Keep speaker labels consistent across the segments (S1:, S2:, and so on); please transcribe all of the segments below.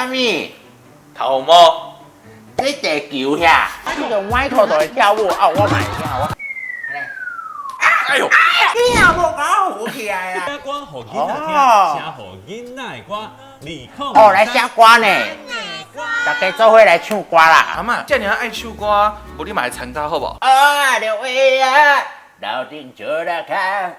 S1: 啥物？
S2: 頭毛。
S1: 這地球遐，這個 Michael 就會跳舞，哦，我嘛會跳我。
S2: 哎呦！
S1: 你也無共我扶起來啦。
S3: 寫歌予囡仔聽，寫予囡仔的歌，
S1: 哦，來寫歌呢，大家做伙來唱歌啦。
S2: 阿嬤，遮爾愛唱歌，無你嘛來參加好無？
S1: 啊，劉偉啊，老頂就來看。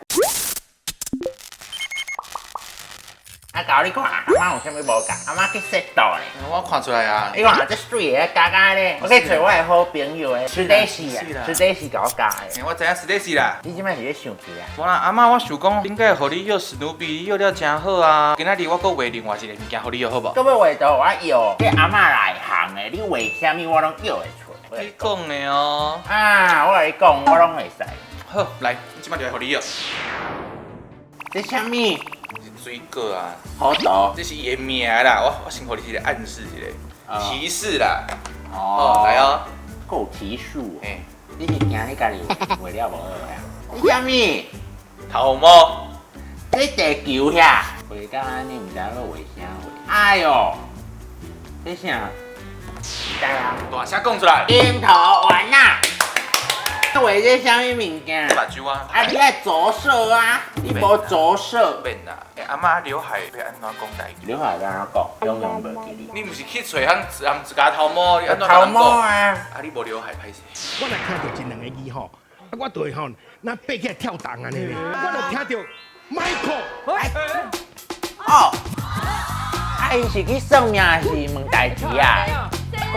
S1: 啊，搞你看，阿媽有啥物無仝？阿媽去洗倒咧。
S2: 我看出來啊。
S1: 你看這媠的加加咧，我去揣我的好朋友的，史黛西啊，史黛西共我教的。
S2: 我知影史黛西啦。
S1: 你這擺是咧生氣啊？
S2: 無啦，阿嬤，我想講，頂個予你約史努比，約了誠好啊。今仔日我閣畫另外一個物件予你約好無？
S1: 閣欲畫圖我約，這阿嬤內行的，你畫啥物我攏約會出。
S2: 你講的哦。
S1: 啊，我共你講，我攏會使。
S2: 好，來，這擺就來予你約。
S1: 這啥物？
S2: 水果啊，
S1: 好多，
S2: 這是伊的名啦。我先予你一個暗示一下，提示啦。哦，來哦，
S1: 夠提示。欸，你是驚你家己畫了無好啊？這啥物？
S2: 頭毛。
S1: 這地球遐，畫到按呢，毋知欲畫啥貨。哎喲，這啥？毋知啊。
S2: 大聲講出來。
S1: 櫻桃丸啊！畫這啥物物件？
S2: 目睭啊！
S1: 啊，你愛着色啊！你無着色。
S2: 免啦。欸，阿嬤，劉海欲按怎講台語？
S1: 劉海欲按怎講？永遠無記得。
S2: 你毋是去揣人人一家頭毛？你按怎
S1: 頭毛啊？
S2: 啊，你無劉海歹勢。
S4: 我若聽著這兩个字吼，啊，我就會吼，若爬起來跳動按呢咧。我就聽著 Michael。
S1: 哦，啊，伊是去算命還是問代誌啊？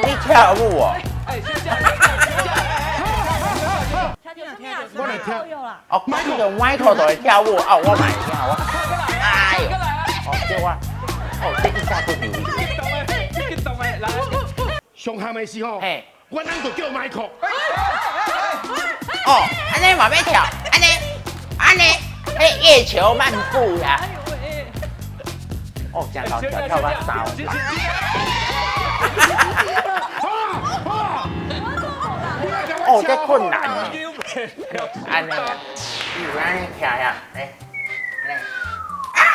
S1: 去跳舞哦。
S4: 我來聽。
S1: 哦，這個 Michael 就會跳舞，哦，我嘛會跳我。哎呦，哦，這我，哦，這一下就牛。
S3: 激動的，來。
S4: 上慘的是吼，阮翁就叫 Michael。
S1: 哦，按呢嘛欲跳，按呢，按呢，欸，月球漫步呀。哦，真𠢕跳跳到三。哦，這困難呢。按呢，你有按呢徛呀？來，來。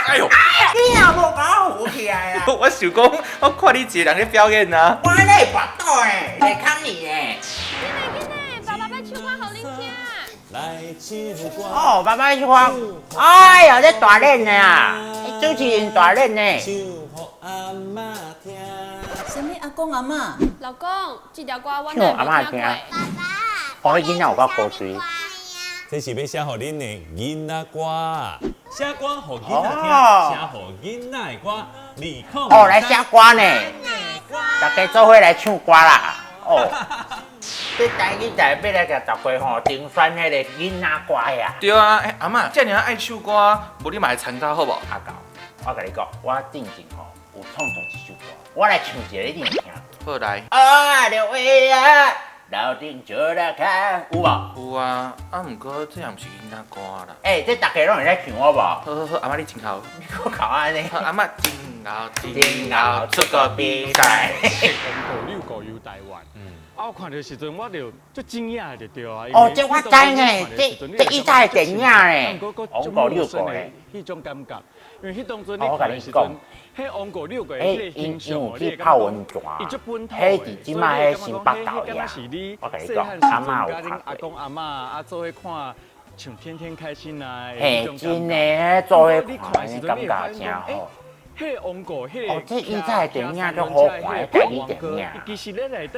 S2: 哎呦！
S1: 你也無共我扶起來啊！
S2: 我想講，我看你一個人咧表演啊。
S1: 我咧跋倒呢，會空你呢。
S5: 緊嘞緊嘞，爸爸欲唱歌予恁聽。
S1: 哦，爸爸唱歌。哎呦，這大練的啊，主持人大練呢。
S6: 啥物阿公阿嬤？
S5: 老公，這條歌我
S1: 唱阿嬤聽。哦，囡仔有夠古錐。
S3: 這是欲寫予恁的囡仔歌，寫歌予囡仔聽，寫予囡仔的歌。
S1: 哦，來寫歌呢，大家做伙來唱歌啦。哦，這台語台欲來共十歲吼，甄選彼個囡仔歌呀。
S2: 對啊，欸，阿嬤，遮爾愛唱歌，無你嘛來參加好無？
S1: 阿狗，我共你講，我進前吼有創作一首歌，我來唱一個你有聽過。
S2: 好來。
S1: 啊，劉偉啊。樓頂就來看，有無？
S2: 有啊，啊，毋過這也毋是囡仔歌啦。
S1: 欸，這逐家攏會使唱好無？
S2: 好好好，阿嬤你真姣。
S1: 你閣姣按呢？
S2: 阿嬤真姣真姣出國比賽。
S7: 王國遛狗遊台灣。啊，我看著時陣我就足驚訝就對啊。
S1: 哦，這我知呢，這以前的電影呢，王國遛狗咧。
S7: 彼種感覺，因為彼當陣
S1: 我共你講，
S7: 彼王國遛狗
S1: 欸，𪜶有去泡溫泉，彼佇這擺彼新北投遐。我共你講，阿嬤有拍過。
S7: 阿公阿嬤啊，做伙看，像天天開心啊。
S1: 嘿，真的，做伙看，感覺真好。
S7: 彼王國，彼
S1: 哦，這以前的電影足好看，台語電影。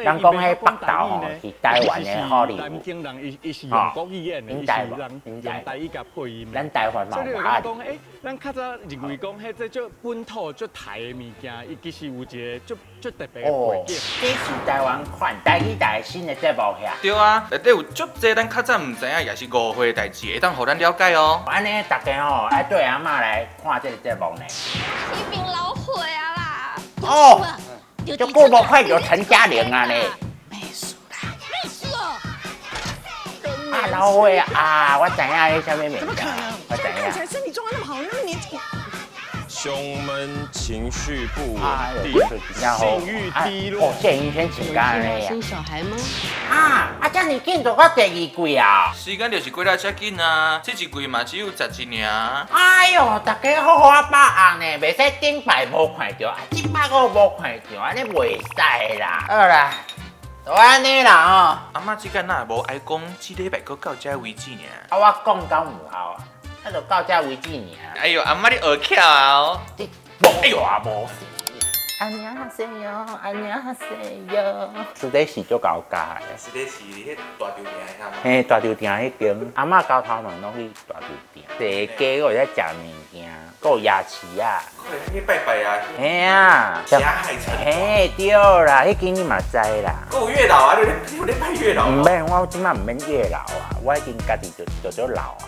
S1: 人講彼北投吼是台灣的好萊塢。吼，恁台灣，恁台灣，咱台灣嘛有啊。
S7: 講，欸，咱較早認為講，彼這足本土、足台的物件，伊其實有一個足足特別的背景。
S1: 這是台灣款台語台新的節目遐。
S2: 對啊，內底有足濟咱較早毋知影，也是誤會的代誌，會當予咱了解哦。
S1: 按呢，逐家吼愛綴阿嬤來看這個節目呢。
S5: 已經老歲啊啦！
S1: 哦，足久無看著陳嘉玲啊咧。
S6: 沒事啦，
S5: 沒事哦。
S1: 啊，老歲啊，我知影你啥物名。
S8: 怎麼可能？
S1: 我知影。
S8: 看起來身體狀況那麼好，那麼年輕。胸悶、情緒不穩定、
S7: 性慾低落。
S1: 哦，謝盈萱請假咧。
S6: 生小孩嗎？
S1: 啊！啊，遮爾緊就到第二季啊！
S2: 時間就是過了遮緊啊，這一季嘛只有11爾。
S1: 哎喲，大家好好啊把握呢，袂使頂擺無看著，啊，這擺閣無看著，按呢袂使啦。好啦，就按呢啦吼。
S2: 阿嬤這個哪會無愛講，這禮拜閣到這為止爾。
S1: 啊，我講到有效啊，啊，就到這為止爾。
S2: 哎喲，阿嬤你學巧啊哦！
S1: 你無藥啊無死。안녕하세요，안녕하세요。實在是足𠢕教的。
S2: 實在是佇彼大稻埕遐嘛。
S1: 嘿，大稻埕彼間，阿嬤交頭毛攏去大稻埕，踱街閣會使食物件，閣有夜市啊。
S2: 閣會去拜拜啊。
S1: 嘿啊。
S2: 霞海城。
S1: 嘿，對啦，彼間你嘛知啦。
S2: 閣有月老啊！你有咧拜月老？
S1: 毋免，我這擺毋免月老啊，我已經家己就就足老啊。